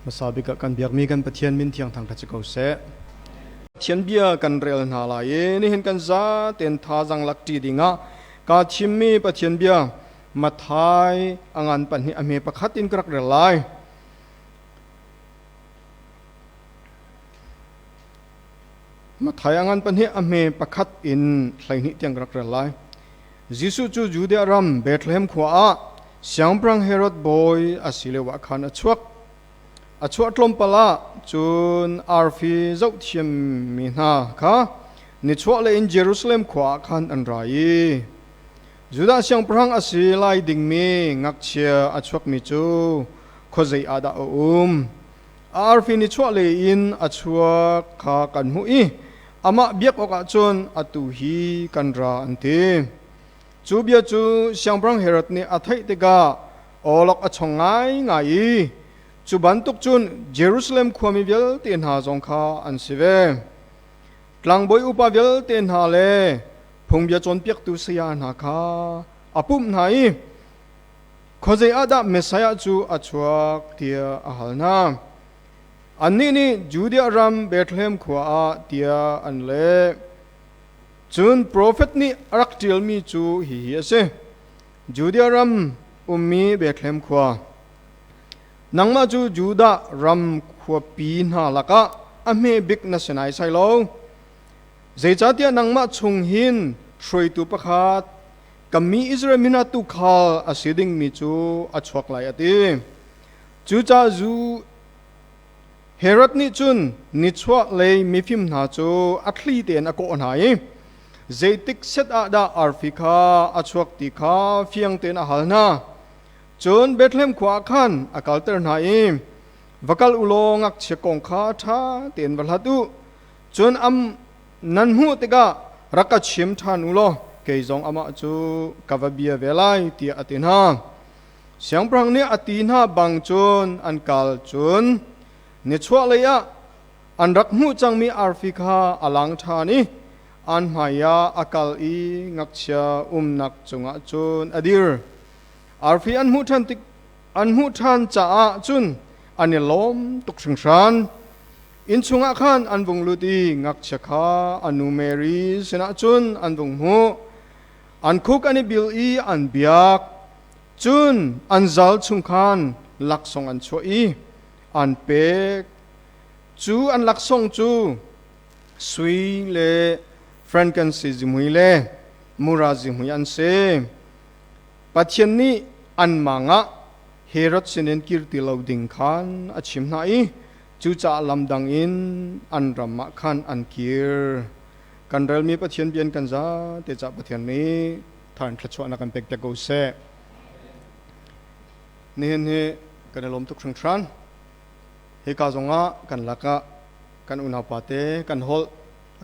Hmasa bik ah kan biakmi kan Pathian min thiang thangṭhat si ko seh. Pathian bia kan rel hna lai i nihin kan zaten thazaang lakṭi dingah kaa thimmi Pathian bia Matthai a ngan pahnih a hme pakhat in ka rak rel lai. Matthai a ngan pahnih a hme pakhat in 12 tiang ka rak rel lai. Jesuh cu Judea ram Bethlehem khua ah Siangpahrang Herod bawi a si lioah khan a chuak. A chuah tlawmpal ah cun arfi zohthiammi hna kha nichuahlei in Jerusalem khua ah khan an ra i Judah siangpahrang a si lai dingmi ngakchia a chuakmi cu khuazei ah dah a um? A arfi nichuahlei in a chuak kha kan hmuh i amah biak awkah cun atu hi kan ra an ti. Cu bia cu Siangpahrang Herod nih a theih tikah awlok a chong ngaingai i cu bantuk cun Jerusalem khuami vialte hna zong kha an si ve. Tlangbawi upa vialte hna le phungbia cawnpiaktu saya hna kha a pumh hna i khuazei ah dah Messiah cu a chuak tiah a hal hna. Annih nih Judea ram Bethlehem khua ah tiah an leh. Cun profet nih a rak ṭialmi cu hihi a si: Judea ram ummi Bethlehem khua, nangmah cu Judah ram khuapi hna lakah a hme bik na si naisai lo. Zeicahtiah nangmah chung hin hruaitu pakhat, ka mi Israel mi hna tuukhal a si dingmi cu a chuak lai, a ti. Cucaah zu Herod nih cun nichuahlei mifim hna cu a thli tein a kawh hna i zeitik set ah dah arfi kha a chuak ti kha fiang tein a hal hna. Cun Bethlehem khua ah khan a kalter hna i, Va kal u law ngakchia kong kha ṭha tein va hlat u. Cun am nan hmuh tikah rak ka chim ṭhan u law kei zong amah cu ka va bia ve lai, tiah a ti hna. Siangpahrang nih a ti hna bang cun an kal cun nichuahlei ah an rak hmuh cangmi arfi kha a lang ṭhan i an hmaiah a kal i ngakchia umnak cungah cun a dir. Arfi an hmuh ṭhan tik an hmuh ṭhan caah cun an i lawm tuk hringhran. Inn chungah khan an vung lut i ngakchia kha a nu Mary sinah cun an vung hmuh. An khuk an i bil i an biak. Cun an zal chung khan laksawng an chuah i an pek. Cu an laksawng cu sui le frankincense zihmui le mura zihmui an si. Pathian nih an mang ah Herod sinin kir ti lo ding khan a chim hna i cucaah lam dang in an ram ah khan an kir. Kan relmi Pathian bia in kan zate cah Pathian nih thain thluachuahnak kan pek piak ko seh. Nihin hi kan i lawm tuk hringhran. Hika zongah kan lakah kan unau pa te kan holh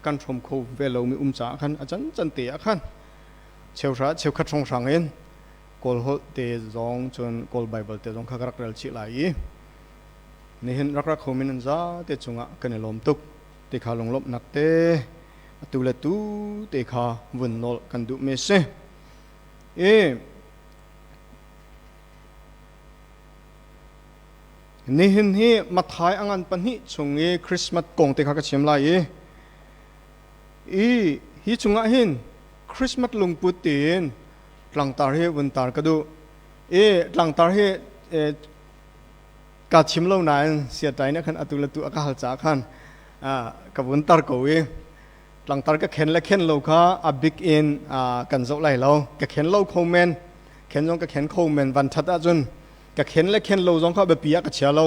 kan hrawm kho ve lomi um caah khan a can can te ah khan cheuhra cheukhat hrawnghrang in Kawl holh te zong cun Kawl Bible te zong kha ka rak rel chih lai i nihin rak rak khomi nan za te cungah kan i lawm tuk te kha lunglawmhnak te atu le tu te kha vun nawl kan duh mi si. I nihin hi Matthai a ngan pahnih chung i Christmas kong te kha ka chim lai i i hi chungah hin Christmas lungput tiin tlangtar hi vun tar ka duh. I tlangtar hi ka chim lo nain siatai nih khan atu le tu a ka hal caah khan ka vun tar ko i tlangtar ka khen le khen lo kha a bik in kan zoh lai lo. Ka khen lo kho men, khen zong ka khen kho men. Van that ahcun ka khen le khen lo zong kha biapi ah ka chia lo.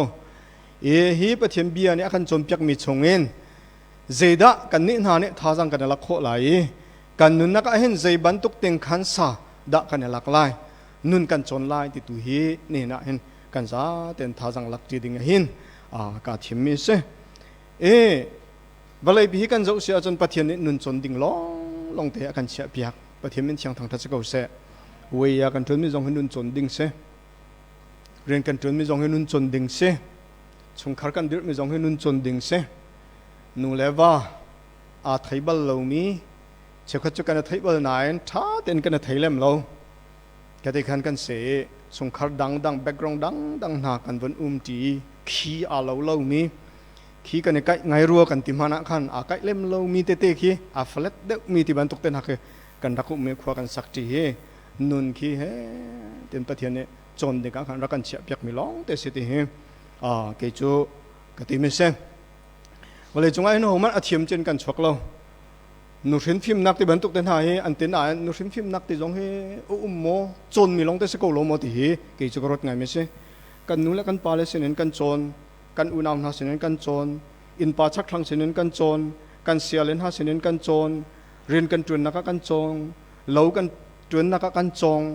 I hi Pathian bia nih a kan cawnpiakmi chungin zeidah kannih hna nih thazaang kan i lak khawh lai i kan nunnak ah hin zei bantuk ting khan sa dah kan i lak lai, nun kan cawn lai ti tu hi nihin ah hin kan zaten thazaang lak ṭi ding ah hin kaa thimmi si. I vawlei hi kan zoh si ahcun Pathian nih nun cawn ding lawng lawng te a kan chiah piak. Pathian min thiang thangṭhat si ko seh. Wei a kan ṭuanmi zong hi nun cawn ding si. Rian kan ṭuanmi zong hi nun cawn ding si. Chungkhar kan dirhmi zong hi nun cawn ding si. Nu le va aa thei bal lomi cheukhat cu kan i theih bal nain ṭha tein kan i thei lem lo. Ka ti khan kan si i chungkhar dangdang background dangdang hna kan vun um ṭi. Khi aa lo lomi khi kan i kaih ngai rua kan ti hmanh ah khan aa kaih lem lomi tete khi aa flat deuhmi ti bantuk te hna khi kan rak ummi khua kan sak ṭi hi nun khi he tin Pathian nih cawn ding ah khan rak kan chiah piakmi lawng te si ti hi kei cu ka ti mi si. Vawlei cungah hin hohmanh a thiam cin kan chuak lo. Nuhrin fimnak ti bantuk te hna hi an tin ah nuhrin fimnak ti zong hi a um maw cawnmi lawng te si ko lo maw ti hi kei cu ka ruat ngai mi si. Kan nu le kan pa le sinin kan cawn, kan unau hna sinin kan cawn, innpa chakthlang sinin kan cawn, kan siale hna sinin kan cawn, rian kan ṭuannak ah kan cawng, lo kan ṭuannak ah kan cawng,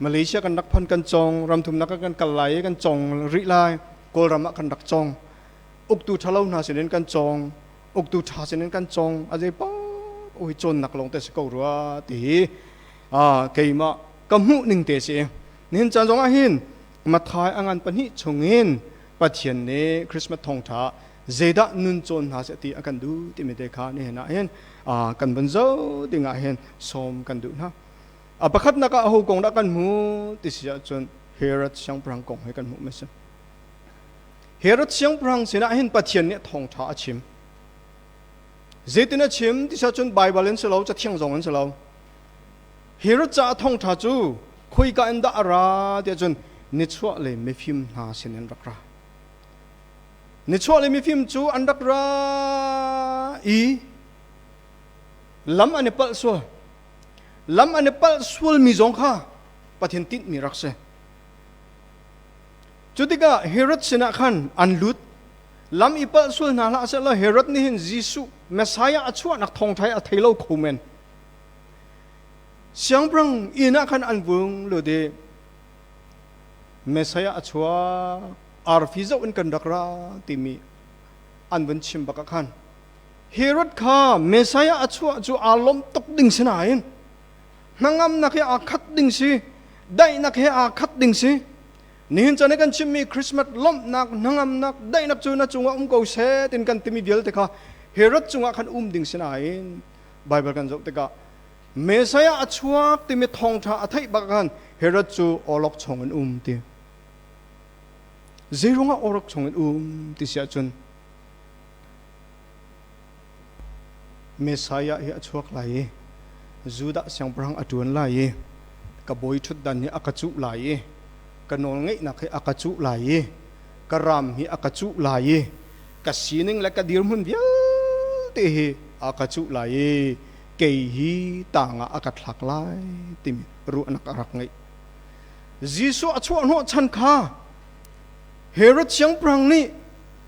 Malaysia kan rak phon kan cawng, ramthumnak ah kan kal lai i kan cawng rih lai, Kawlram ah kan rak cawng. Uktu ṭhalo hna sinin kan cawng, uktu ṭha sinin kan cawng, a zei paoh hi cawnnak lawng te si ko rua ti hi keimah ka hmuh ning te si. Nihin caan zong ah hin Matthai a ngan pahnih chungin Pathian nih Christmas thawngṭha zeidah nun cawn hna seh ti a kan duh timi te kha nihin ah hin kan van zoh ding ah hin sawm kan duh hna. A pakhatnak ah aho kong dah kan hmu ti si ahcun Herod siangpahrang kong hi kan hmuh mi si. Herod siangpahrang sinah hin Pathian nih thawngṭha a chim. Zeitin a chim ti si ahcun Baibal in si lo, Cathiang zong in si lo. Herod caah thawngṭha cu khoika in dah a ra tiah cun nichuah lei mifim hna sinin rak ra. Nichuah lei mifim cu an rak ra i lam an i palh sual. Lam an i palh sualmi zong kha Pathian tinhmi rak si. Cu tikah Herod sinah khan an lut. Lam i palh sual hna hlah sehlaw Herod nih hin Jesuh Messiah a chuahnak thawngṭha hi a thei lo kho men. Siangpahrang inn ah khan an vung lut i Messiah a chuak, arfi zoh in kan rak ra timi an vun chim bak ah khan Herod kha Messiah a chuah cu aa lawmh tuk ding si nain hnangamnak he aa khat ding si, daihnak he aa khat ding si. Nihin caan i kan chimmi Christmas lawmhnak, hnangamnak, daihnak cu na cungah um ko seh tin kan timi vialte kha Herod cungah khan um ding si nain Bible kan zoh tikah Messiah a chuak timi thawngṭha a theih bak khan Herod cu awlok chong in um ti. Zeiruangah awlok chong in um ti si ahcun Messiah hi a chuak lai i Judah siangpahrang a ṭuan lai i ka bawi ṭhutdan hi a ka cuh lai i ka nawlngeihnak hi a ka cuh lai i ka ram hi a ka cuh lai i ka sining le ka dirhmun vialte hi a ka cuh lai i kei hi tangah a ka thlak lai timi ruahnak a rak ngeih. Jesuh a chuah hnawhchan kha Herod siangpahrang nih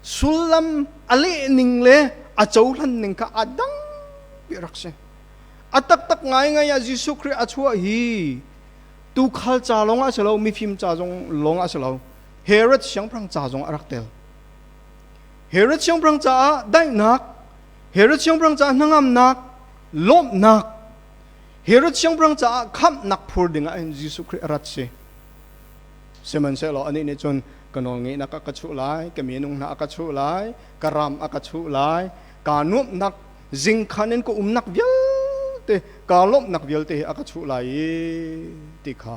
sullam a leh ning le a cohlan ning kha a dang pi rak si. A taktak ngaingai ah Jesuh Khrih a chuah hi tuukhal ca lawng ah si lo, mifim ca zong lawng ah si lo, Herod siangpahrang ca zong a rak tel. Herod siangpahrang caah daihnak, Herod siangpahrang caah hnangamnak, lawmhnak, Herod siangpahrang caah khamhnak phur dingah hin Jesuh Khrih a rat si. Sihmanhsehlaw anih nih cun ka nawlngeihnak a ka chuh lai, ka minung hna a ka chuh lai, ka ram a ka chuh lai, kaa nuamhnak zingkhan in ka umnak vialte, kaa lawmhnak vialte hi a ka chuh lai i ti kha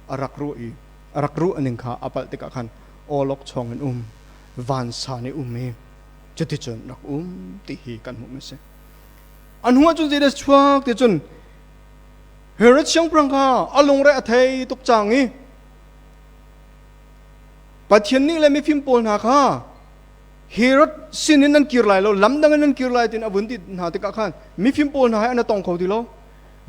a rak ruah i a rak ruah ning kha a palh tikah khan awlok chong in um, vansan i um i cuticun rak um ti hi kan hmuh mi si. An hnu ahcun zeidah chuak ti cun Herod siangpahrang kha a lungre a thei tuk cang i Pathian nih le mifim pawl hna kha Herod sin in nan kir lai lo, lam dang in nan kir lai tin a vun ti hna tikah khan mifim pawl hna he an tong kho ti lo.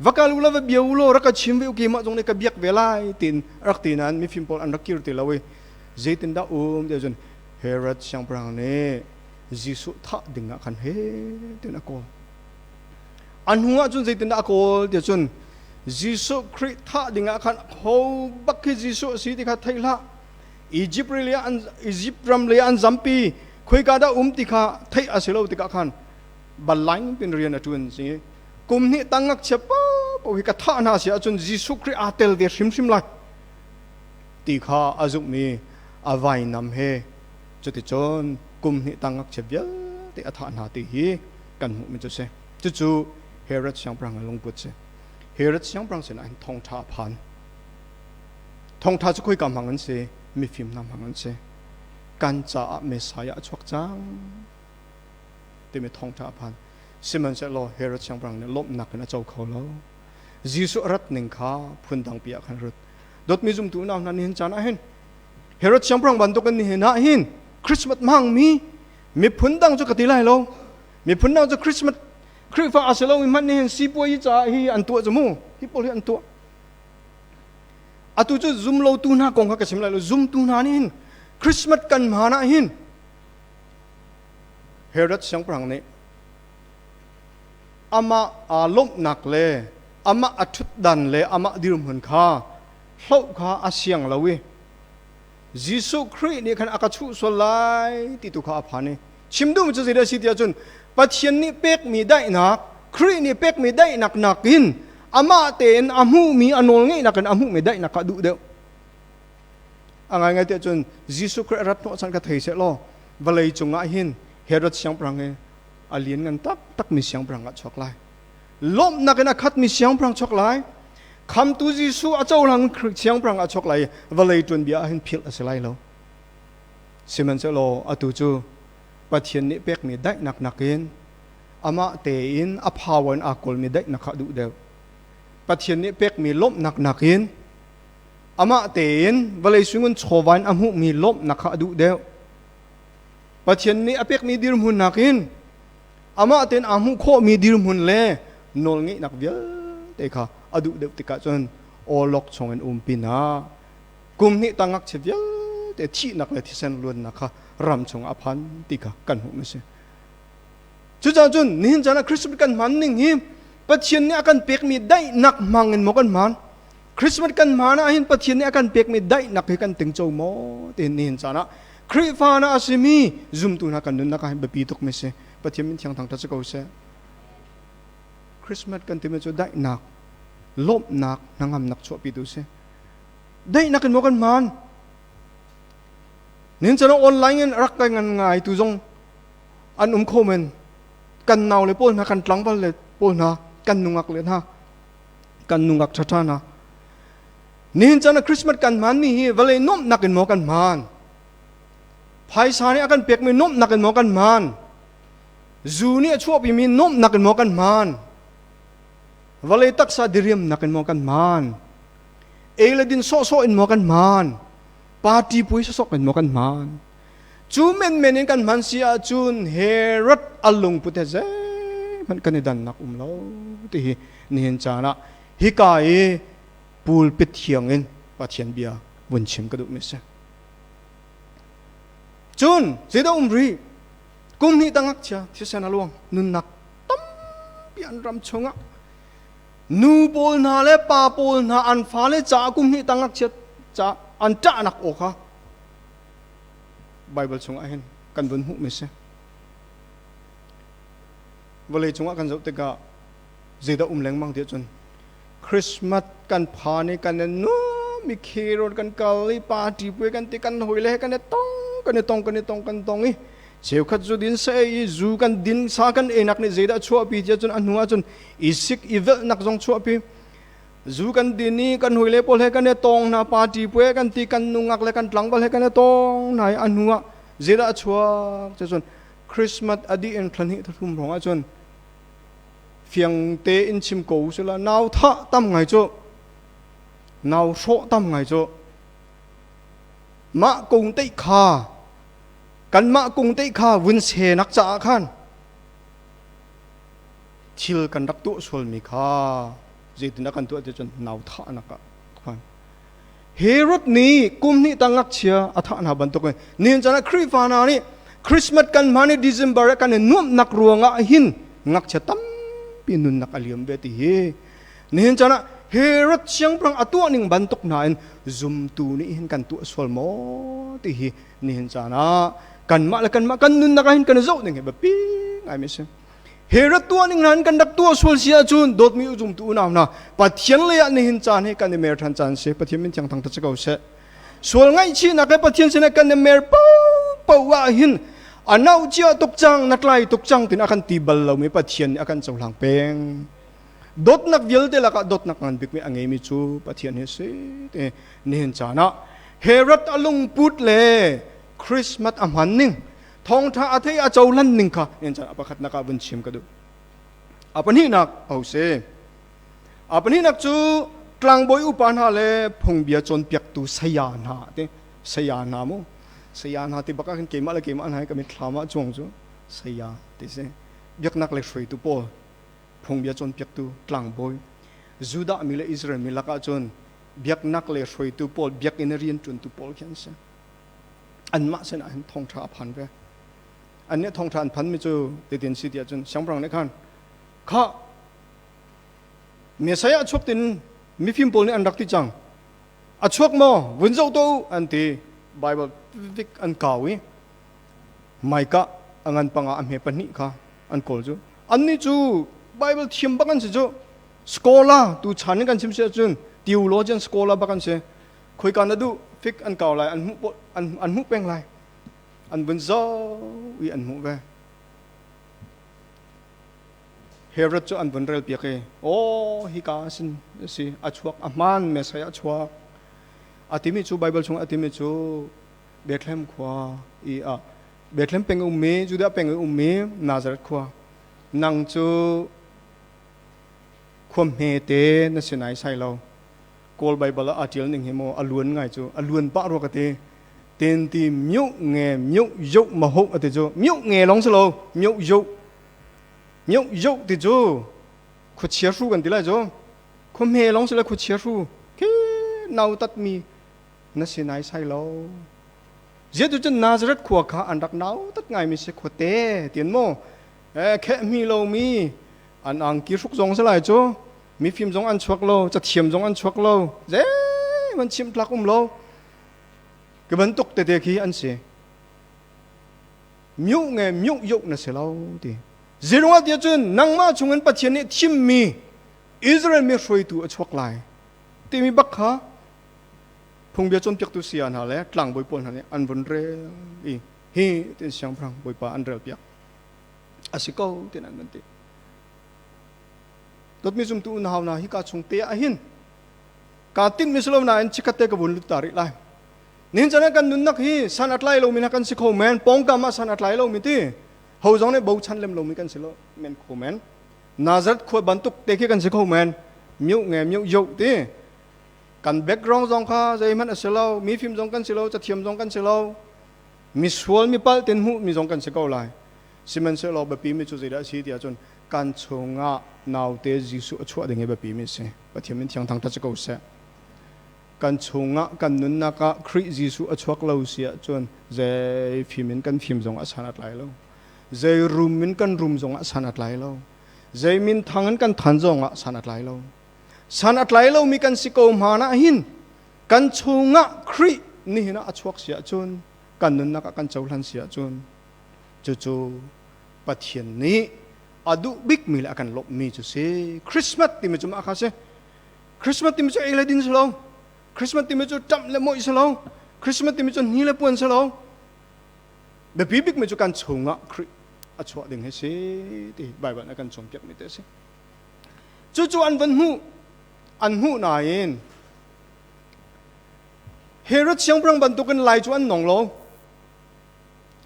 Va kal u law va bia u law rak ka chim ve u keimah zong nih ka biak ve lai tiin rak ti nain mifim pawl an rak kir ti lo i zeitindah um ti cun Herod siangpahrang nih Jesuh thah ding ah khan he tin a kawl. A hnu ah cun zeitindah a kawl ti cun Jesuh Khrih thah ding ah khan ho bak khi Jesuh a si ti kha theih hlah. Egypt an Egypt ram le an zampi khoika dah um ti kha theih a si lo tikah khan balaing pin rian a ṭuan si. Kum hnih tang ngakchia paoh hi ka thah hna si ahcun Jesuh Khrih aa tel ve hrimhrim lai ti kha a zumh i a vainam he cuticun kum hnih tang ngakchia vialte a thah hna ti hi kan hmuhmi cu si. Cucu Herod siangpahrang a lungput si. Herod siangpahrang sinah hin thawngṭha a phan. Thawngṭha cu khoika hmang an si? Mifim hna hmang an si. Kan caah Messiah a chuak cang timi thawngṭha a phan. Sihmanhsehlaw Herod siangpahrang nih lawmhnak in a co kho lo. Jesuh a rat ning kha phundangpi ah khan a rut. Dawtmi zumtu unau hna nihin caan ah hin Herod siangpahrang bantukin nihin ah hin Christmas hmangmi miphun dang cu ka ti lai lo. Miphun dang cu Christmas Khrihfa a si lomi hmanh nih hin sipuai caah hi an tuah cu mu. Hi pawl hi an tuah. Atu cu zumlotu hna kong kha ka chim lai lo. Zumtu hna nih hin Christmas kan hmaan ah hin Herod siangpahrang nih amah aa lawmhnak le amah a ṭhutdan le amah dirhmun kha hloh kha a siang lo i Jesuh Khrih nih khan a ka chuh sual lai ti tu kha a phan i chim duhmi cu zeidah a si tiah cun Pathian nih pekmi daihnak Khrih nih pekmi daihnak nakin amah tein a hmuhmi a nawlngeihnak in a hmuhmi daihnak kha a duh deuh. A ngaingai tiah cun Jesuh Khrih a rat hnawhchan kha thei seh law vawlei cungah hin Herod siangpahrang hi a lianngan taktakmi siangpahrang ah chuak lai. Lawmhnak in a khatmi siangpahrang chuak lai. Khamtu Jesuh a cohlang siangpahrang ah chuak lai i vawlei tuanbia ah hin philh a si lai lo. Sihmanhsehlaw atu cu Pathian nih pekmi daihnak nakin amah tein a power in aa kawlmi daihnak kha a duh deuh. Pathian nih pekmi lawmhnak nakin amah tein vawlei sung in chawva in a hmuhmi lawmhnak kha a duh deuh. Pathian nih a pekmi dirhmun nakin amah tein aa hmuh khawhmi dirhmun le nawlngeihnak vialte kha a duh deuh tikah cun awlok chungin um pinah kum hnih tang ngakchia vialte thihnak le thisen luannak kha ram chungah a phan ti kha kan hmuh a si. Cucaah cun nihin caan ah Christmas kan hman ning hi Pathian nih a kan pekmi daihnak hmang in maw kan hman? Christmas kan hman ah hin Pathian nih a kan pekmi daihnak hi kan tingco maw? Tiin nihin caan ah Khrihfa na a simi zumtu hna kan nunnak ah hin biapi tukmi si. Pathian min thiang thangṭhat si ko seh. Christmas kan timi cu daihnak, lawmhnak, hnangamnak chuahpitu si. Daihnak in maw kan hman? Nihin caan ah online in rak kai ngan ngai tu zong an um kho men. Kan nau le pawl hna, kan tlangval le pawl hna, kan nungak le hna, kan nungak ṭhaṭha hna. Nihin caan ah Christmas kan hmanmi hi vawlei nuamhnak in maw kan hman? Phaisa nih a kan pekmi nuamhnak in maw kan hman? Zu nih a chuahpimi nuamhnak in maw kan hman? Vawlei taksa diriamnak in maw kan hman? Ei le din sawhsawh in maw kan hman? Party puai sawsawk in maw kan hman? Cu menmen in kan hman si ahcun Herod a lungput he zeihmanh kan i dannak um lo ti hi nihin caan ah hika i pulpit thiang in Pathian bia vun chim ka duhmi a si. Cun zeidah um rih? Kum hnih tang ngakchia thisen a luang nunnak tampi an ram chungah nu pawl hna le pa pawl hna an fale caah kum hnih tang ngakchia ca an ṭahnak aw kha Bible chungah hin kan vun hmuhmi si. Vawlei cungah kan zoh tikah zeidah um lengmang ti ahcun Christmas kan phan i kan i nuam i khirot kan kal i party puai kan ti kan hawi le he kan i tong kan i tong kan i tong kan tong i cheukhat zu din sa ei i zu kan din sa kan einak nih zeidah chuahpi ti ahcun a hnu ahcun i sik i velhnak zong chuahpi zu kan din i kan hawi le pawl he kan i tong hna party puai kan ti kan nungak le kan tlangval he kan i tong hna i a hnu ah zeidah a chuak ti cun Christmas a dih in thla hnih thla thum hrawng ahcun fiang tein chim ko usila nau thah tam ngai cu nau hrawh tam ngai cu mah kung teih kha kanmah kung teih kha vun senak caah khan thil kan rak tuah sualmi kha zeitindah kan tuah ti cun nau thahnak ah khan Herod nih kum hnih tang ngakchia a thah hna bantukin nihin caan ah Khrihfa hna nih Christmas kan hman i December ah kan i nuamhnak ruangah hin ngakchia tampi nunnak a liam ve ti hi nihin caan ah Herod siangpahrang a tuah ning bantuk hna in zumtu nih hin kan tuah sual maw ti hi nihin caan ah kanmah le kanmah kan nunnak ah hin kan i zoh ning hi biapi ngaimi a si. Herod tuah ning hna in kan rak tuah sual si ahcun dawtmi zumtu unau hna Pathian lei ah nihin caan hi kan i mer ṭhan caan si Pathian min thiang thangṭhat si ko seh sual ngaihchihnak he Pathian sinah kan i mer paohpaoh ah hin a nauh cia tuk cang na tlai tuk cang tin a kan ti bal lomi Pathian nih a kan cohlang peng dawtnak vialte lakah dawtnak ngan bikmi a ngeimi cu Pathian hi a si ti nihin caan ah Herod a lungput le Christmas a hman ning thawngtha a thei a cohlan ning kha in chan a pakhatnak ah vun chim ka duh. A pahnihnak ho si. A pahnihnak cu tlangbawi upa hna le phungbia cawnpiaktu saya hna te saya hna mu saya hna ti bak ah khin keimah le keimah hna hi ka mitthlam ah cuang cu saya ti si biaknak le hruaitu pawl phungbia cawnpiaktu tlangbawi Judah mi le Israel mi lakah cun biaknak le hruaitu pawl biakinn i rianṭuantu pawl khi an si. Anmah sinah hin thawngṭha a phan ve. Annih thawngṭha an phanmi cu titin si tiah cun siangpahrang nih khan khah Messiah a chuak tin mifim pawl nih an rak ti cang. A chuak maw? Vun zoh tuah u an ti. Bible vik an kau i Micah a ngan panga a hme pahnih kha an kawl cu. Annih cu Bible thiam bak an si cu. Scholar tu chan in kan chim si ahcun theologian scholar bak an si. Khoika na duh fik an kau lai an hmuh an hmuh peng lai. An vun zoh i an hmuh ve. Herod cu an vun relpiak i aw hika sin si a chuak a hmaan Messiah a chuak a timi cu Bible chung a timi cu Bethlehem khua i a Bethlehem peng ummi Judah peng i ummi Nazareth khua nang cu khua hmete na si nai sai lo Kawl Bible ah aa ṭial ning hi maw a luan ngai cu a luan pah rua ka ti ten ti mioh nge mioh yoh ma hoh a ti cu mioh nge long si lo mioh yoh mioh yoh ti cu khuachia hru kan ti lai cu khua hme long si le khuachia hru khi nau tat mi na si nai sai lo zia tu cun Nazareth khua kha an rak nau tat ngai mi si khuate tian mo kheh mi lo mi an angki hruk zong si lai cu mifim zong an chuak lo cathiam zong an chuak lo zeihmanh chimh tlak um lo ka bantuk tete khi an si myuh nge myuh yoh na si lo ti zirungah tiah cun nangmah chungin Pathian nih thimmi Israel mi hruaitu a chuak lai timi bak kha phungbia cawnpiaktu saya hna le tlangbawi pawl hna nih an vun rel i hi tin siangpahrang bawipa an rel piak a si ko tin an van ti Dawtmi zumtu unau hna hika chung te ah hin kaa tinhmi si lo nain chikkhat te ka vun lut ta rih lai. Nihin chan ah kan nunnak hi san a tlai lomi hna kan si kho men, pawngkam ah san a tlai lomi ti ho zong nih bochan lem lomi kan si lo men kho men. Nazareth khua bantuk te khi kan si kho men. Miuh nge miuh yoh ti kan background zong kha zeihmanh a si lo, mi fim zong kan si lo, cathiam zong kan si lo, misual mi palh ten hmuh mi zong kan si ko lai. Sihmanhsehlaw biapi mi cu zeidah a si ti ahcun kan chungah naute Jesuh a chuah ding hi biapi mi a si. Pathian min thiang thangṭhat si ko seh. Kan chungah kan nunnak ah Khrih Jesuh a chuak lo si ahcun zei fim in kan fim zong ah san a tlai lo. Zei rum in kan rum zong ah san a tlai lo. Zei min thang in kan than zong ah san a tlai lo. San a tlai lomi kan si ko hma ah hin kan chungah Khrih nihin ah a chuak si ahcun kan nunnak ah kan cohlan si ahcun cucu Pathian nih a duh bikmi le a kan lawmhmi cu si. Christmas timi cu mah kha si. Christmas timi cu ei le din si lo. Christmas timi cu ṭamh le mawih si lo. Christmas timi cu hni le puan si lo. Biapi bikmi cu kan chungah Khrih a chuah ding hi si ti Bible nih a kan cawnpiakmi te a si. Cucu an van hmuh an hmuh nain Herod siangpahrang bantukin lai cu an nong lo.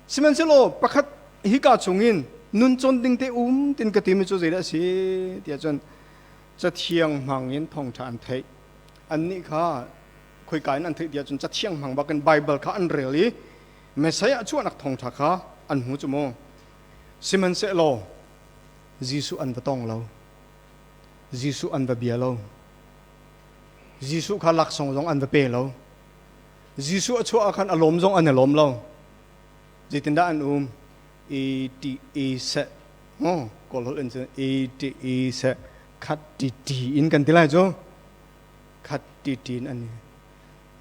Sihmanhsehlaw pakhat hika chungin nun cawn ding te um tin ka timi cu zeidah a si tiah cun cathiang hmang in thawngṭha an theih. Annih kha khoika in an theih tiah cun cathiang hmang bakin Baibal kha an rel i Messiah chuahnak thawngṭha kha an hmu cu mu. Sihmanhsehlaw Jesuh an va tong lo. Jesuh an va bia lo. Jesuh kha laksawng zong an va pe lo. Jesuh a chuah ah khan a lawm zong an i lawm lo. Zeitindah an um? E ti e seh. Oh, kawl holh in cun e ti e seh. Khat ti ti in kan ti lai cu. Khat ti ti in an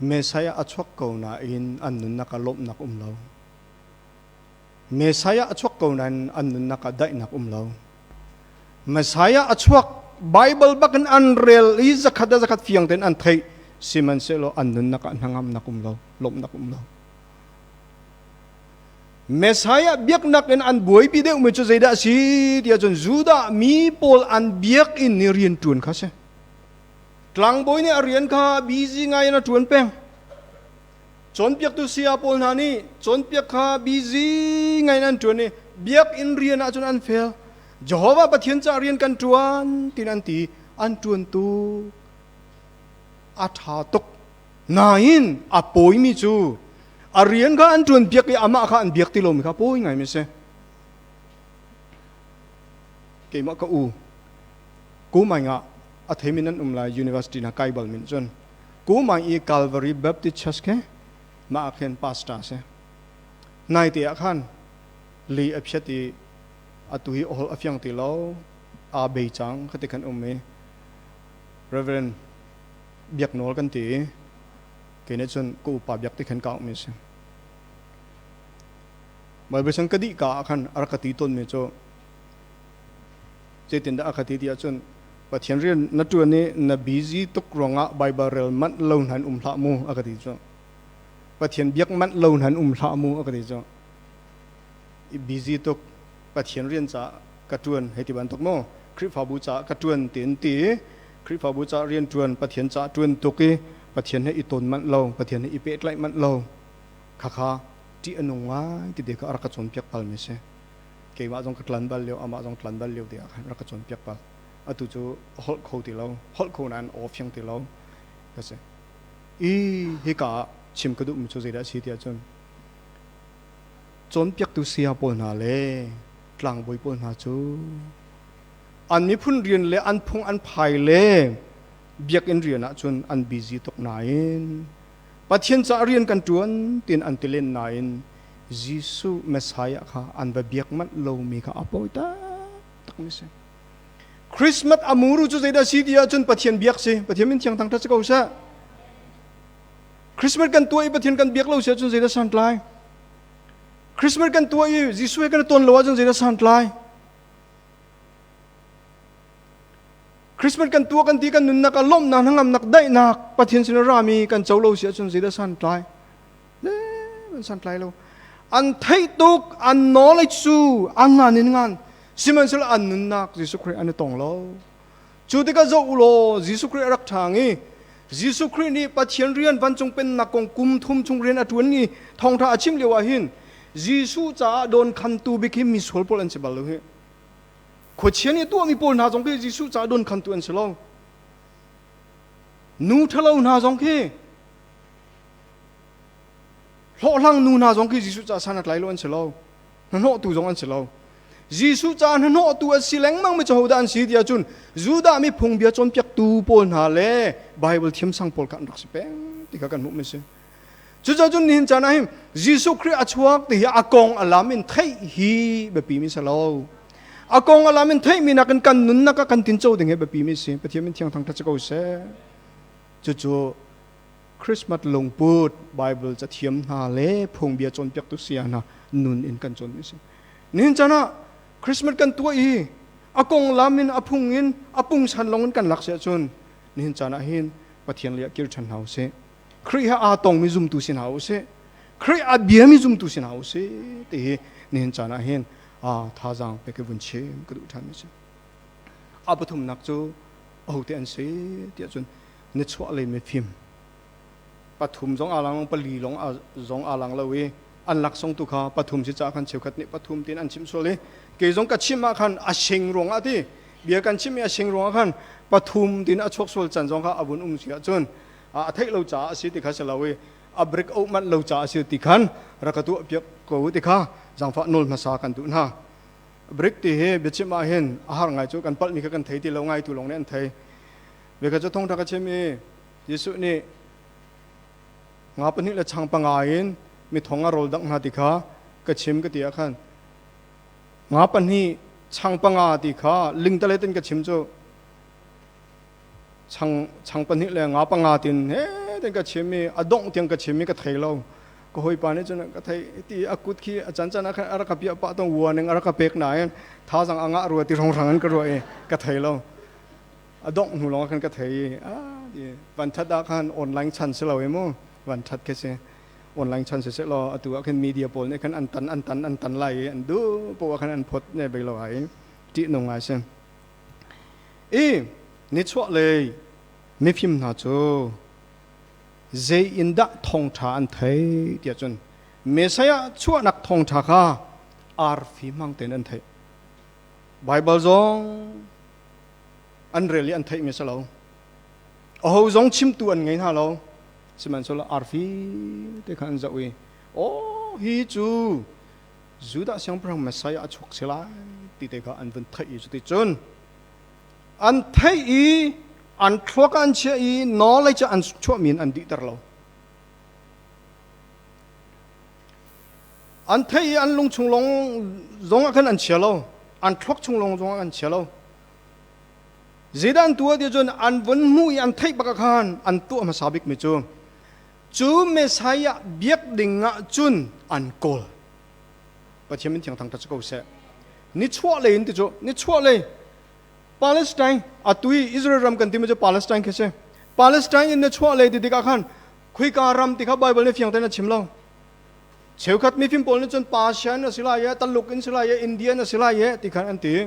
Messiah a chuak ko nain an nunnak ah lawmhnak um lo. Messiah a chuak ko nain an nunnak ah daihnak um lo. Messiah a chuak Bible bak in an rel i zakhat a zakhat fiang tein an theih sihmanhsehlaw an nunnak ah hnangamnak um lo lawmhnak um lo Messiah biaknak in an buaipi deuhmi cu zeidah a si tiah cun Judah mi pawl an biakinn i rian ṭuan kha si. Tlangbawi nih a rian kha busy ngai in a ṭuan peng. Cawnpiaktu saya pawl hna nih cawnpiak kha busy ngai in an ṭuan i biakinn rian ahcun an fail. Jehovah Pathian caah rian kan ṭuan tiin an ti. An ṭuan tuk. A ṭha tuk. Nain a pawimi cu a rian kha an ṭuan piak i amah kha an biak ti lomi kha pawi ngaimi a si. Keimah ka u Kumai ah a theimi nan um lai university na kai bal min cun Kumai i Calvary Baptist Church ke mah ah khin pastor si. Nai te ah khan li a phiat i atu hi hol a fiang ti lo aa bei cang khati khan um i Reverend Biak Nawl kan ti i kei nih cun ka upa biak ti khan ka um mi si. Bible sang ka dih ka ah khan a rak ka ti tawn mi cu zeitindah a ka ti ti ahcun Pathian rian na ṭuan i na busy tuk ruangah Bible rel manh lo hna in um hlah mu a ka ti cu. Pathian biak manh lo hna in um hlah mu a ka ti cu. I busy tuk Pathian rian caah ka ṭuan hei ti bantuk maw Khrihfabu caah ka ṭuan tiin ti i Khrihfabu caah rian ṭuan Pathian caah ṭuan tuk i Pathian he i tawn manh lo Pathian he i pehtlaih manh lo khakha ṭih a nung ngai ti te kha a rak ka cawnpiak balmi a si. Keimah zong ka tlan bal lio amah zong tlan bal lio te ah khan rak ka cawnpiak bal. Atu cu holh kho ti lo, holh kho nain aw fiang ti lo ka si. I hika ah chim ka duhmi cu zeidah a si ti ahcun cawnpiaktu saya pawl hna le tlangbawi pawl hna cu an miphun rian le an phung an phai le biakinn rian ahcun an busy tuk nain Pathian caah rian kan ṭuan tiin an ti len nain Jesuh Messiah kha an va biak manh lomi kha a pawi taktakmi si. Christmas a muru cu zeidah si ti ahcun Pathian biak si. Pathian min thiang thangṭhat si ko seh. Christmas kan tuah i Pathian kan biak lo si ahcun zeidah santlai? Christmas kan tuah i Jesuh he kan i ton lo ahcun zeidah santlai? Christmas kan tuah kan ti kan nunnak ah lawmhnak hnangamnak daihnak Pathian sin rami kan co lo si ahcun zeidah santlai? An santlai lo. An theih tuk, an knowledge cu an ngan in ngan. Sihmanhsehlaw an nunnak Jesuh Khrih an i tong lo. Cu tikah zoh u law Jesuh Khrih a rak ṭhang i Jesuh Khrih nih Pathian rian vancung pennak kong kum thum chung rian a ṭuan i thawngṭha a chim lio ah hin Jesuh caah dawnkhantu bik hi misual pawl an si bal lo hi. Khuachia nih tuahmi pawl hna zong khi Jesuh caah dawnkhantu an si lo. Nu ṭhalo hna zong khi hlawhhlang nu hna zong khi Jesuh caah san a tlai lo an si lo. Hnahnawhtu zong an si lo. Jesuh caah hnahnawhtu an si lengmang mi cu hodah an si ti ahcun Judah mi phungbia cawnpiaktu pawl hna le Bible thiamsang pawl kha an rak si peng ti kha kan hmuh mi si. Cucaah cun nihin caan ah hin Jesuh Khrih a chuak ti hi a kong a lam in theih hi biapi mi si lo. A kong a lam in theihmi nakin kan nunnak ah kan tinco ding hi biapi mi si. Pathian min thiang thangṭhat si ko seh. Cucu Christmas lungput Bible cathiam hna le phungbia cawnpiaktu saya hna nun in kan cawnmi si. Nihin caan ah Christmas kan tuah i a konglam in a phung in a pungsan lawng in kan lak si ahcun nihin caan ah hin Pathian lei ah kir ṭhan hna usih. Khrih he aa tongmi zumtu si hna usih. Khrih a biami zumtu si hna usih ti hi nihin caan ah hin thazaang pek i vun chim ka duh ṭhanmi si. A pathumnak cu ahote an si tiah cun nichuah lei mifim pathum zong aa lang pali lawng zong aa lang lo i an laksawng tu kha pathum si caah khan cheukhat nih pathum tiin an chim sual i kei zong ka chim ah khan a sing ruangah ti bia kan chim i a sing ruangah khan pathum tiin a chuak sual can zong kha a vun um si ahcun a theih lo caah a si ti kha si lo i a break out manh lo caah a si ti khan rak ka tuah piak ko ti kha zaangfah nawl hmasa kan duh hna. Break ti hi biachim ah hin a har ngai cu kan palhmi kha kan thei ti lo ngai tu lawng nih an thei. Bia kha cu thawngṭha ka chim i Jesuh nih nga pahnih le chang panga in mi thong a rawl dangh hna ti kha ka chim ka ti ah khan nga pahnih chang panga ti kha lingtalet in ka chim cu chang chang pahnih le nga panga tin he ten ka chim i a dongh tiang ka chim i ka thei lo ka hawipa nih cun ka thei ti a kut khi a can can ah khan a rak ka piah pah tong warning a rak ka pek nain thazang a ngah rua ti rongrang in ka ruah i ka thei lo a dongh hnu lawng ah khan ka thei i van that ah khan online chan si lo i mu van that khi si online chan si seh law atu ah khan media pawl nih khan an tan an tan an tan lai i an duh poah khan an phot ne bei lo ai ṭih nung ngai si i nichuah lei mifim hna cu Zei in dah thawngṭha an theih tiah cun Messiah chuahnak thawngṭha kha arfi hmang tein an theih. Baibal zong an rel i an theihmi a si lo. Aho zong chimtu an ngei hna lo. Sihmanhsehlaw arfi te kha an zoh i, aw hi cu Judah siangpahrang Messiah a chuak si lai ti te kha an vun theih i cuticun an theih i an thluak an chiah i knowledge an chuahmi in an dihter lo. An theih i an lung chung lawng zong ah khan an chia lo. An thluak chung lawng zong ah an chia lo. Zeidah an tuah ti cun an vun hmuh i an theih bak ah khan an tuah hmasa bikmi cu cu Messiah biak ding ah cun an kawl. Pathian min thiang thangṭhat si ko seh. Nichuah lei in ti cu nichuah lei Palestine atu i Israel ram kan timi cu Palestine khi si. Palestine in nichuah lei ti tikah khan khuika ram ti kha Bible nih fiang tein a chim lo. Cheukhat mifim pawl nih cun Persian a si lai i Taluk in si lai i Indian a si lai i ti khan an ti.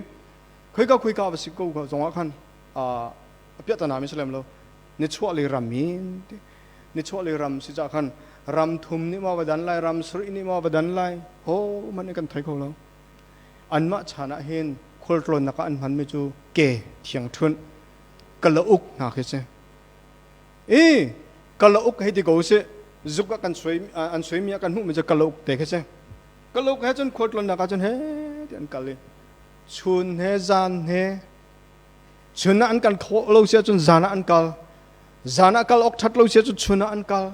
Khuika khuika va si ko zong ah khan a piahtana mi si lem lo. Nichuah lei ram in ti. Nichuah lei ram si cah khan ram thum nih maw va dan lai, ram sarih nih maw va dan lai, ho man nih kan thei kho lo. Anmah chan ah hin khualtlawnnak ah an hmanmi cu ke thiangṭhunh kalauk hna khi si. I kalauk hei ti ko sih, zuk ah kan suai an suaimi ah kan hmuhmi cu kalauk te khi si. Kalauk he cun khualtlawnnak ah cun he ti an kal i chun he zan he chun ah an kan khawh lo si ahcun zan ah an kal. Zan ah kal awk ṭhat lo si ahcun chun ah an kal.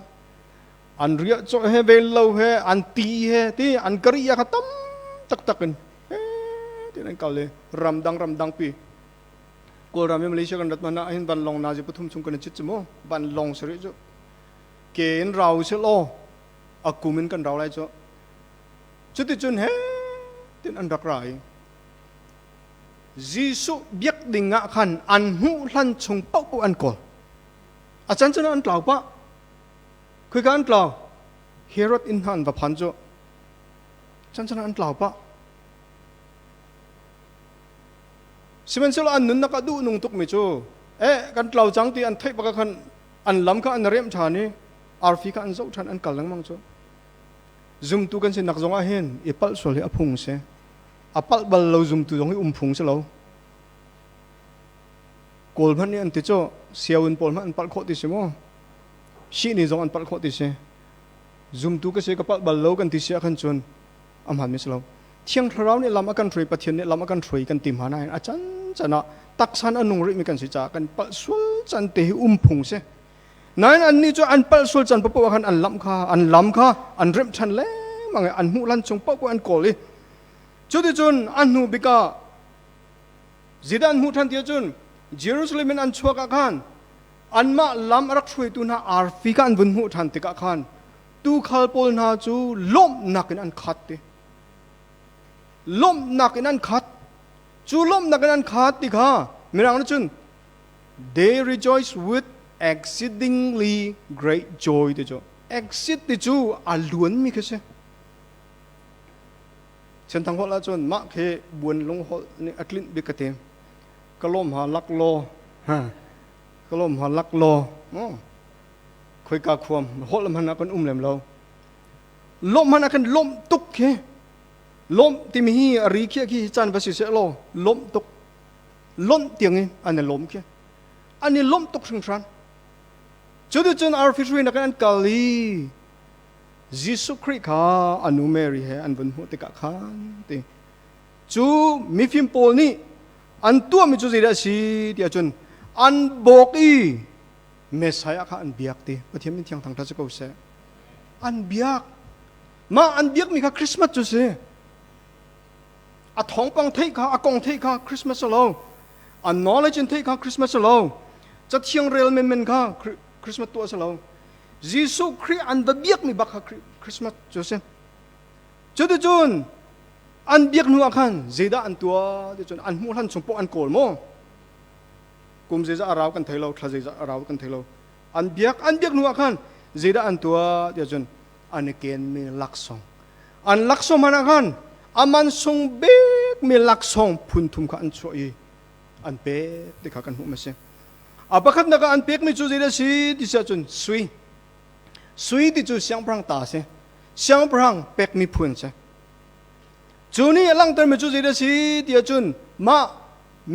An riah cawh he vel lo he an ti he ti an kari kha tam taktak in he ti an kal i ramdang ramdang pi Kawlram i Malaysia kan rat mana hin vanlawng nazi pathum chung kan i chit cu mu vanlawng sari cu ke in rau si law a kum in kan rau lai cu cuticun he tin an rak ra i Jesuh biak ding ah khan an hmuh hlan chung paoh an kawl a can cun an tlau pah Khika an tlau. Herod inn hna an va phan cu chan an tlau pah. Sihmanhsehlaw an nunnak a duh nung tukmi cu eh kan tlau cang ti an theih bak khan an lam kha an remh ṭhan i arfi kha an zoh ṭhan an kal lengmang cu. Zumtu kan sinak zong ah hin i palh sual hi a phung si. A palh bal lo zumtu zong hi um phung si lo. Kawl hmanh nih an ti cu siaun pawl hmanh an palh khawh ti si mu. Sihni zong an palh khawh ti si. Zumtu ka si ka palh bal lo kan ti si ahkhan cun a hmaanmi si lo. Thiang Thlarau nih lam a kan hruai, Pathian nih lam a kan hruai kan ti hma nain a can can ah taksan a nung rihmi kan si caah kan palh sual can te hi um phung si. Nain annih cu an palh sual can paoh ah khan an lam kha an lam kha an remh ṭhan lengmang i an hmuh lan chung paoh an kawl i cuticun a hnu bik ah zeidah an hmuh ṭhan ti ahcun Jerusalem in an chuak ah khan anmah lam a rak hruaitu hna arfi kha an vun hmuh ṭhan tikah khan tuukhal pawl hna cu lawmhnak in an khat ti. Lawmhnak in an khat. Cu lawmhnak in an khat ti kha Mirang nih cun they rejoice with exceedingly great joy ti cu exceed ti cu a luanmi khi si. Senthang holh ahcun mah khi buan lung holh nih a tlinh bik ka ti. Ka lawm ha lak law ha ka lawm ha lak law khoika khuam holh hmanh ah kan um lem lo lawmh hmanh ah kan lawmh tuk khi lawmh timi hi a ri khi khi caan va si seh law lawmh tuk lawmh tiang in an i lawm khi an i lawmh tuk hringhran cuticun arfi hruainak in an kal i Jesuh Khrih kha a nu Mary he an vun hmuh tikah khan ti Cu mifim pawl nih an tuahmi cu zeidah a si ti ahcun an bawk i Messiah kha an biak ti. Pathian min thiang thangṭhat si ko seh. An biak. Mah an biakmi kha Christmas cu si. A thawngpang theih kha, a kong theih kha Christmas a lo. A knowledge in theih kha Christmas a lo. Cathiang rel menmen kha Christmas tuah a si lo. Jesuh Khrih an va biakmi bak kha Christmas cu a si. Cuticun an biak hnu ah khan zeidah an tuah ti cun an hmuh hlan chung poh an kawl maw? Kum zeizah a rau kan thei lo, thla zeizah a rau kan thei lo. An biak an biak hnu ah khan zeidah an tuah ti cun an i kenmi laksawng. An laksawng hmanh ah khan a man sung bikmi laksawng phun thum kha an chuah i an pek ti kha kan hmuh a si. A pakhatnak ah an pekmi cu zeidah a si ti si ahcun sui. Sui ti cu siangpahrang ta a si. Siangpahrang pekmi phu an si. Cu nih a langhtermi cu zeidah a si ti ahcun mah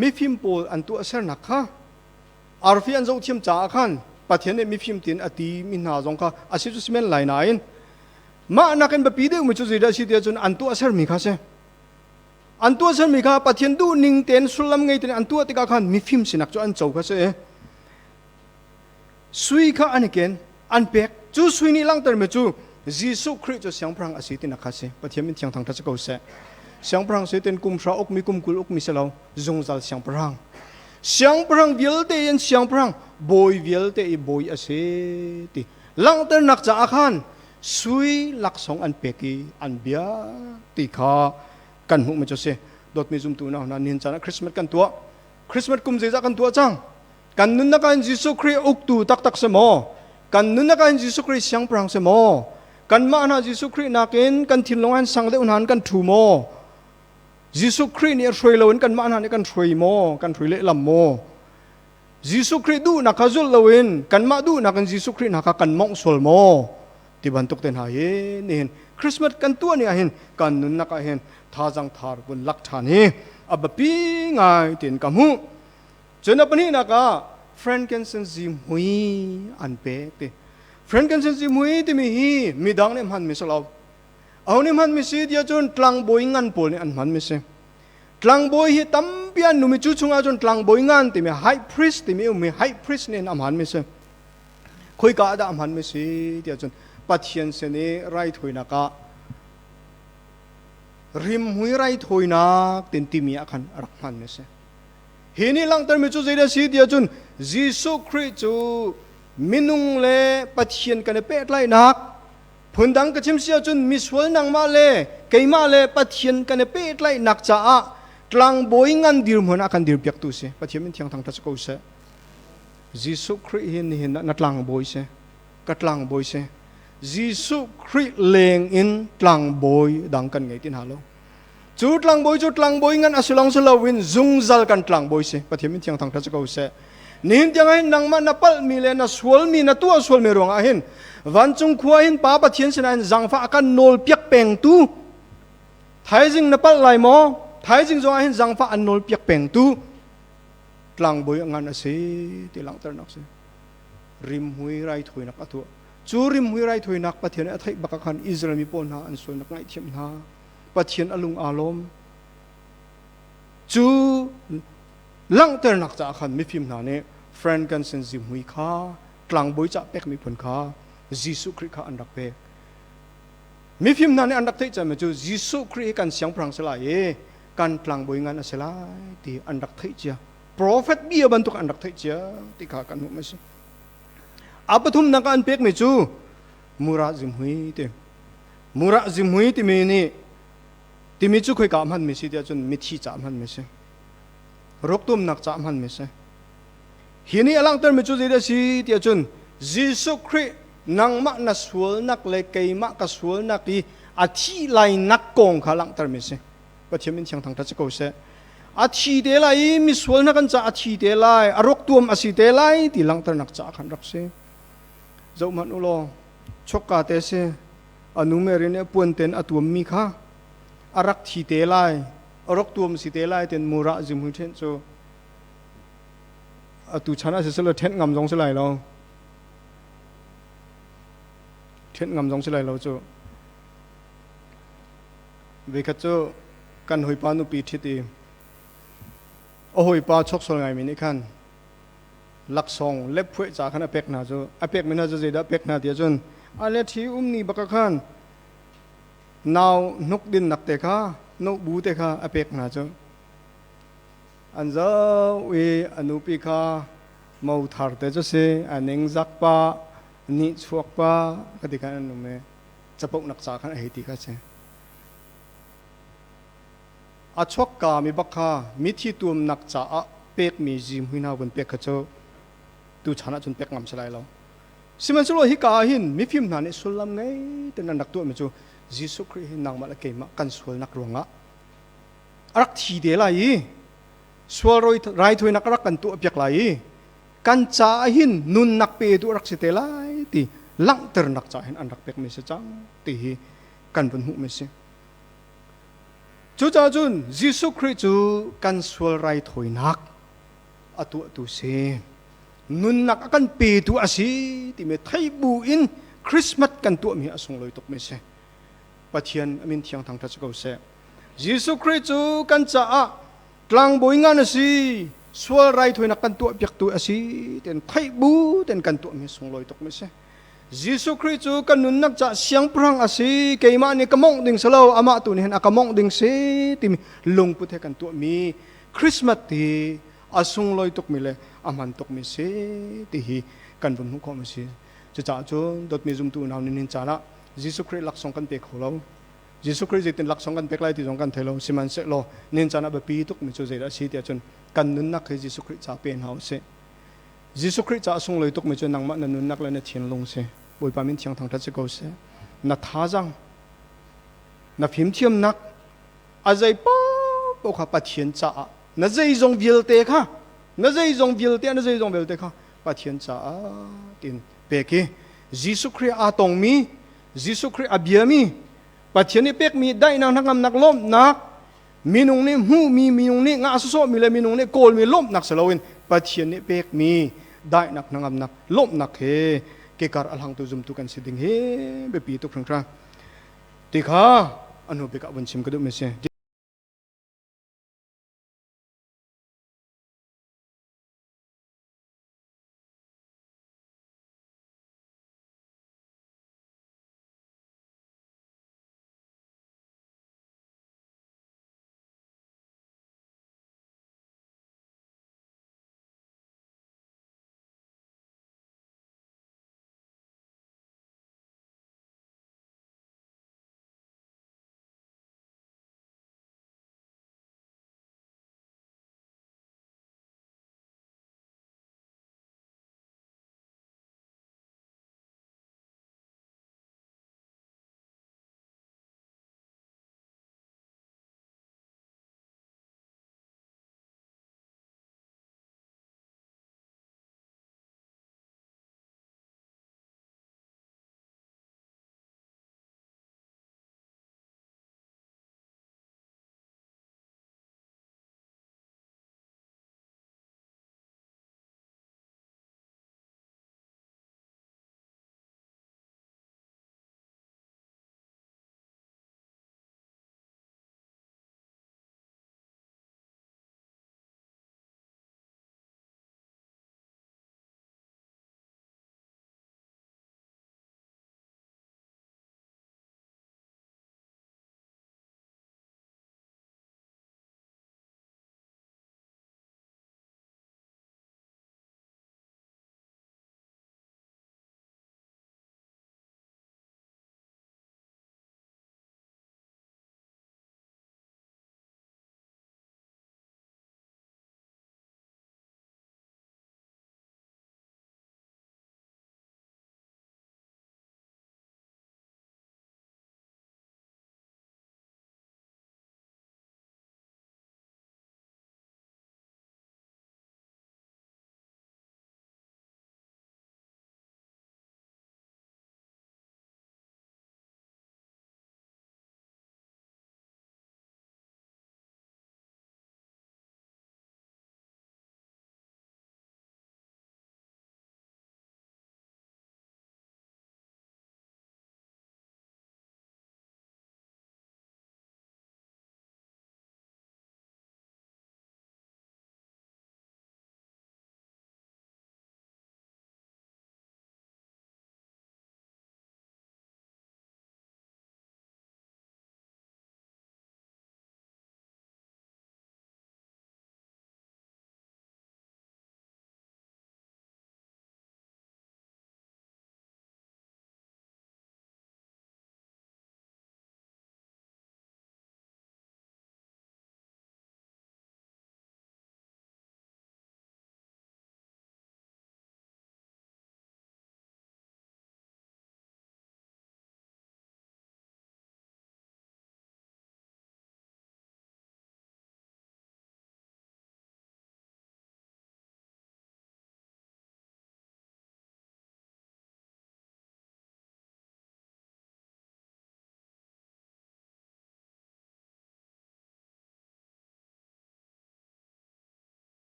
mifim pawl an tuahsernak kha arfi an zohthiam caah khan Pathian nih mifim tiin a ti mi hna zong kha a si cu si men lai nain mah nakin biapi deuhmi cu zeidah a si ti ahcun an tuahsermi kha a si. An tuahsermi kha Pathian duh ning tein sullam ngei tein an tuah tikah khan mifim sinak cu an co kha si. Sui kha an i ken, an pek. Cu sui nih langhtermi cu Jesuh Khrih cu siangpahrang a si tinak kha a si. Pathian min thiang thangṭhat si ko seh. Siangpahrang si tin kum hra ukmi, kum 20 ukmi si lo, zungzal siangpahrang. Siangpahrang vialte in siangpahrang, bawi vialte i bawi a si ti langhternak caah khan sui laksawng an pek i an bia ti kha kan hmuhmi cu a si. Dawtmi zumtu unau hna, nihin caan ah Christmas kan tuah. Christmas kum zeizah kan tuah cang? Kan nunnak ah hin Jesuh Khrih uktu taktak si maw? Kan nunnak ah hin Jesuh Khrih siangpahrang si maw? Kanmah hna Jesuh Khrih nakin kan thinlung ah hin sang deuh hna in kan ṭhu maw? Jesuh Khrih nih a hruai loin kanmah hna nih kan hruai maw? Kan hruai lehlam maw? Jesuh Khrih duhnak kha zulh loin kanmah duhnak in Jesuh Khrih hna kha kan mawngh sual maw? Ti bantuk te hna hi nihin Christmas kan tuah ni ah hin kan nunnak ah hin thazang thar vun lak ṭhan hi a biapi ngai tiin ka hmuh. Cun a pahnihnak ah frankincense zihmui an pek ti. Frankincense zihmui timi hi midang nih hmanmi si lo. Aho nih hmanmi si ti ahcun tlangbawi ngan pawl nih an hmanmi si. Tlangbawi hi tampi an num i cu chungah cun tlangbawi ngan timi high priest timi ummi high priest nih a hmanmi si. Khoika ah dah a hmanmi si ti ahcun Pathian sin i raithawinak ah rimhmui raithawinak tin timi ah khan a rak hmanmi si. Hi nih langhtermi cu zeidah a si ti ahcun Jesuh Khrih cu minung le Pathian kan i pehtlaihnak phundang ka chim si ahcun misual nangmah le keimah le Pathian kan i pehtlaihnak caah tlangbawi ngan dirhmun ah kan dirpiaktu si. Pathian min thiang thangṭhat si ko seh. Jesuh Khrih hi nihin ah na tlangbawi si. Ka tlangbawi si. Jesuh Khrih leng in tlangbawi dang kan ngei ti hna lo. Cu tlangbawi cu tlangbawi ngan a si lawng si loin zungzal kan tlangbawi si. Pathian min thiang thangṭhat si ko seh. Nihin tiang hin nangmah na palhmi le na sualmi na tuah sualmi ruangah hin vancung khua hin Pa Pathian sinah hin zaangfah a kan nawlpiak pengtu thaizing na palh lai maw? Thaizing zongah hin zaangfah an nawlpiak pengtu tlangbawi a ngan a si ti langhternak si. Rimhmui raithawinak a tuah. Cu rimhmui raithawinak Pathian nih a theih bak ah khan Israel mi pawl hna an sualnak ngaihthiam hna. Pathian a lung aa lawm. Cu langhternak caah khan mifim hna nih frankincense zihmui kha tlangbawi ca pekmi phun kha Jesuh Khrih kha an rak pek. Mifim hna nih an rak theih cangmi cu Jesuh Khrih hi kan siangpahrang si lai i kan tlangbawi ngan a si lai ti an rak theih cia. Profet bia bantuk an rak theih cia ti kha kan hmuh a si. A pathumnak ah an pekmi cu mura zihmui ti. Murah zihmui timi nih timi cu khoika hmanmi si tiah cun mithi ca hmanmi si. Ruktumnak ca hmanmi si. Hi nih a langhtermi cu zeidah si tiah cun Jesuh Khrih nangmah na sualnak le keimah ka sualnak i a thih lainak kong kha langhtermi si. Pathian min thiang thangṭhat si ko seh. A thi te lai i misual hna kan ca a thi te lai, a ruktuam a si te lai ti langhternak caah khan rak si. Zoh hmanh u law, chokka te si a nu Mary nih a puan ten a tuammi kha a rak thi te lai a rak tuam si te lai ten murah zimhui ṭhen cu atu chan ah siselaw ṭhenh ngam zong si lai lo ṭhenh ngam zong si lai lo cu Veikhat cu kan hawipa nupi ṭhit i a hawipa chawksol ngaimi nih khan laksawng lephuai ca khan a pek hna cu a pekmi hna cu zeidah a pek hna ti ahcun a le ṭhi um ni bak ah khan nau hnuk dinnak te kha nohbu te kha a pek hna cu an zoh i a nupi kha mo thar te cu si a ningzak pa nih chuak pa ka ti khan an um i capohnak ca khan a hei ti kha si A chuakka mi bak kha mithi tuamnak caah pekmi zihmui hna vun pek kha cu tuchan ahcun pek ngam si lai lo. Sihmanhsehlaw hika ah hin mifim hna nih sullam ngei tein an rak tuahmi cu Jesuh Khrih hi nangmah le keimah kan sualnak ruangah a rak thi te lai i sual raithawinak a rak kan tuahpiak lai i kan caah hin nunnak petu a rak si te lai ti. Langhternak ca hin an rak pekmi si cang ti hi kan vun hmuhmi si. Cucaah cun Jesuh Khrih cu kan sual raithawinak a tuahtu si. Nunnak a kan petu a si timi theih bu in Christmas kan tuahmi a sunglawi tukmi si. Pathian a min thiang thangṭhat si ko seh. Jesuh Khrih cu kan caah tlangbawi ngan a si, sual raithawinak kan tuahpiaktu a si ten theih bu ten kan tuahmi sunglawi tukmi si. Jesuh Khrih cu kan nunnak caah siangpahrang a si, keimah nih ka mongh ding si lo, amah tu nih hin a ka mongh ding si timi lungput he kan tuahmi Christmas ti a sunglawi tukmi le a hman tukmi si ti hi kan vun hmuh khawh mi si. Cucaah cun dawtmi zumtu unau nin caan ah Jesuh Khrih laksawng kan pe kho lo. Jesuh Khrih zeitin laksawng kan pek lai ti zong kan thei lo. Sihmanhsehlaw nin caan ah biapi tukmi cu zeidah a si tiah cun kan nunnak hi Jesuh Khrih ca pe hna usih. Jesuh Khrih ca a sunglawi tukmi cu nangmah na nunnak le na thinlung si. Bawipa min thiang thangṭhat si ko seh. Na thazaang, na fimthiamnak, a zei paohpaoh kha Pathian caah na zeizong vialte kha na zeizong vialte na zeizong vialte kha Pathian caah tiin pek i Jesuh Khrih aa tongmi Jesuh Khrih a biami Pathian nih pekmi daihnak hnangamnak lawmhnak minung nih hmuhmi minung nih ngah sawsawhmi le minung nih kawlmi lawmhnak si loin Pathian nih pekmi daihnak hnangamnak lawmhnak he kekar a hlangtu zumtu kan si ding hi biapi tuk hringhran ti kha a hnu bik ah vun chim ka duhmi si.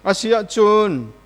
A si ahcun.